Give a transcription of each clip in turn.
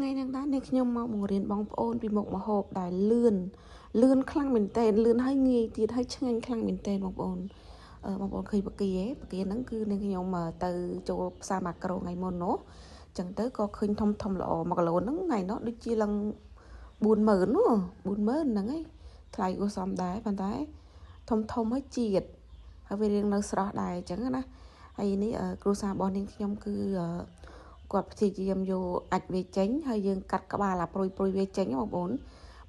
ថ្ងៃហ្នឹងដែរនេះខ្ញុំមកបង្រៀនបងប្អូនពីមុខម្ហូបដែលលឿនលឿនខ្លាំងមែនតើលឿនហើយងាយទៀតហើយឆ្ងាញ់ខ្លាំងមែនតើបងប្អូនបងប្អូនឃើញបកាបកាហ្នឹងគឺនាងខ្ញុំទៅចូលផ្សារម៉ាក្រូថ្ងៃមុននោះចឹងទៅក៏ឃើញធំធំល្អ1គីឡូហ្នឹងថ្ងៃនោះដូចជាឡើង40000នោះ40000ហ្នឹងឯងថ្លៃគួរសមដែរប៉ុន្តែធំធំហើយជាតិហើយវារៀងនៅស្រស់ដែរអញ្ចឹងណាហើយនេះគ្រួសាររបស់នាងខ្ញុំគឺគាត់ព្យាយាមយកអាចវាចេញហើយយើងកាត់ក្បាលអាព្រួយព្រួយវាចេញបងប្អូន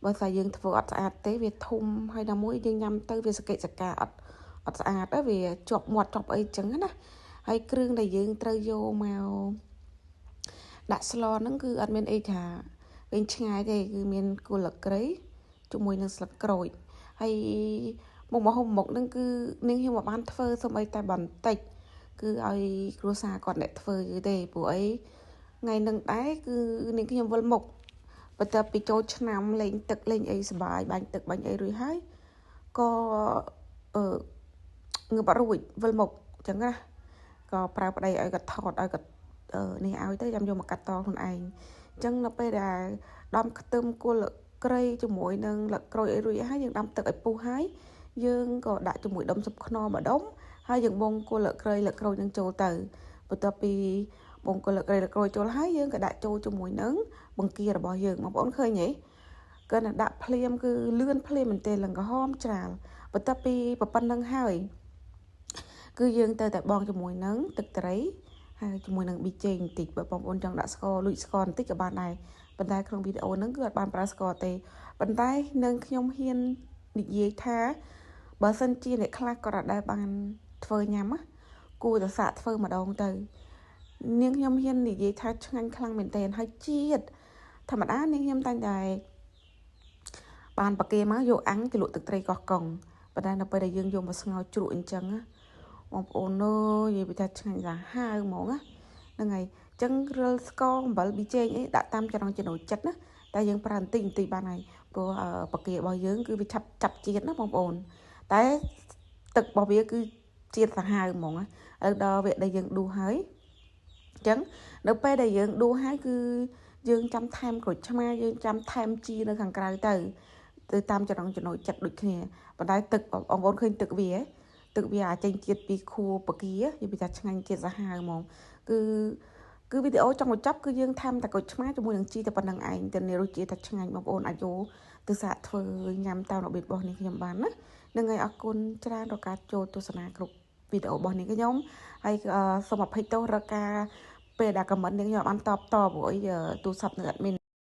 បើថាយើងធ្វើអត់ស្អាតទេវាធំហើយដល់មួយយើងញ៉ាំទៅវាសកិសកាអត់អត់ស្អាតទៅវាជាប់មាត់ជាប់អីចឹងណាហើយគ្រឿងដែលយើងត្រូវយកមកដាក់ស្លហ្នឹងគឺអត់មានអីថាវិញឆ្ងាយទេគឺមានគល់លក្រីជាមួយនឹងស្លឹកក្រូចហើយមុខម្ហូបមុខហ្នឹងគឺនាងខ្ញុំបានធ្វើសូម្បីតែបន្តិចគឺឲ្យគ្រួសារគាត់អ្នកធ្វើទេព្រោះអីថ្ងៃនឹងដែរគឺនាងខ្ញុំវិលមុខបន្ទាប់ពីចូលឆ្នាំលេងទឹកលេងអីសបាយបាញ់ទឹកបាញ់អីរួចហើយក៏អឺងើបអត់រួចវិលមុខអញ្ចឹងណាក៏ប្រើប្តីឲ្យគាត់ថតឲ្យគាត់នេះឲ្យទៅចាំយកមកកាត់តខ្លួនឯងអញ្ចឹងនៅពេលដែលដំខ្ទឹមគល់ក្រីជាមួយនឹងលក្រូចអីរួចហើយយើងដាំទឹកឲ្យពុះហើយយើងក៏ដាក់ជាមួយដុំស៊ុបខ្នុរមួយដុំហើយយើងបងគល់លក្រីលក្រូចនឹងចូលទៅបន្ទាប់ពីបងគល់លក្រីលក្រូចចូលហើយយើងក៏ដាក់ចូលជាមួយនឹងបង្គារបស់យើងបងប្អូនឃើញទេគាត់តែដាក់ភ្លាមគឺលឿនភ្លាមមែនទេឡើងក្រហមច្រាលបន្ទាប់ពីប៉ុណ្្នឹងហើយគឺយើងទៅតែបងជាមួយនឹងទឹកត្រីហើយជាមួយនឹងប៊ីចេងបន្តិចបើបងប្អូនចង់ដាក់ស្ករលូចស្ករបន្តិចក៏បានដែរប៉ុន្តែក្នុងវីដេអូហ្នឹងគឺអត់បានប្រើស្ករទេប៉ុន្តែនឹងខ្ញុំហ៊ាននិយាយថាបើសិនជាអ្នកខ្លះក៏អត់ដែលបានធ្វើញ៉ាំណាគួរតែសាកធ្វើម្ដងទៅនាងខ្ញុំហ៊ាននិយាយថាឆ្ងាញ់ខ្លាំងមែនទែនហើយជាតិធម្មតានាងខ្ញុំតែងតែបានប៉ាគេមកយកអាំងជ្រលក់ទឹកត្រីកោះកុងប៉ុន្តែនៅពេលដែលយើងយកមកស្ងោរជ្រក់អញ្ចឹងណាបងប្អូនអើយនិយាយពីថាឆ្ងាញ់សាហាវហ្មងណាហ្នឹងហើយអញ្ចឹងរិលស្ករអំបិលប៊ីចេងអីដាក់តាមចំណង់ចំណូលចិត្តណាតែយើងប្រើបន្តិចបន្តិចបានហើយព្រោះប៉ាគេរបស់យើងគឺវាឆាប់ចាប់ជាតិណាបងប្អូនតែទឹករបស់វាគឺជាតិសាហាវហ្មងណាឥឡូវដល់វគ្គដែលយើងដួសហើយអញ្ចឹងនៅពេលដែលយើងដួសហើយគឺយើងចាំថែមក្រូចឆ្មាយើងចាំថែមជីនៅខាងក្រៅទៅតាមចំណង់ចំណូលចិត្តដូចគ្នាប៉ុន្តែទឹកបងប្អូនឃើញទឹកវាទឹកវាអាចចេញជាតិពីខួបកានិយាយពីថាឆ្ងាញ់ជាតិសាហាវហ្មងគឺវីដេអូចង់បញ្ចប់គឺយើងថែមតែក្រូចឆ្មាជាមួយនឹងជីតែប៉ុណ្្នឹងឯងតែនេះរសជាតិថាឆ្ងាញ់បងប្អូនអាចយកទៅសាកធ្វើញ៉ាំតាមរបៀបរបស់នេះខ្ញុំបានណានឹងហើយអរគុណច្រើនដល់ការចូលទស្សនាគ្រប់វីដេអូរបស់នេះខ្ញុំហើយសូមអភ័យទោសរកការពេលដែលខមមិននេះខ្ញុំបានតបតព្រោះអីទូរស័ព្ទនៅអត់មាន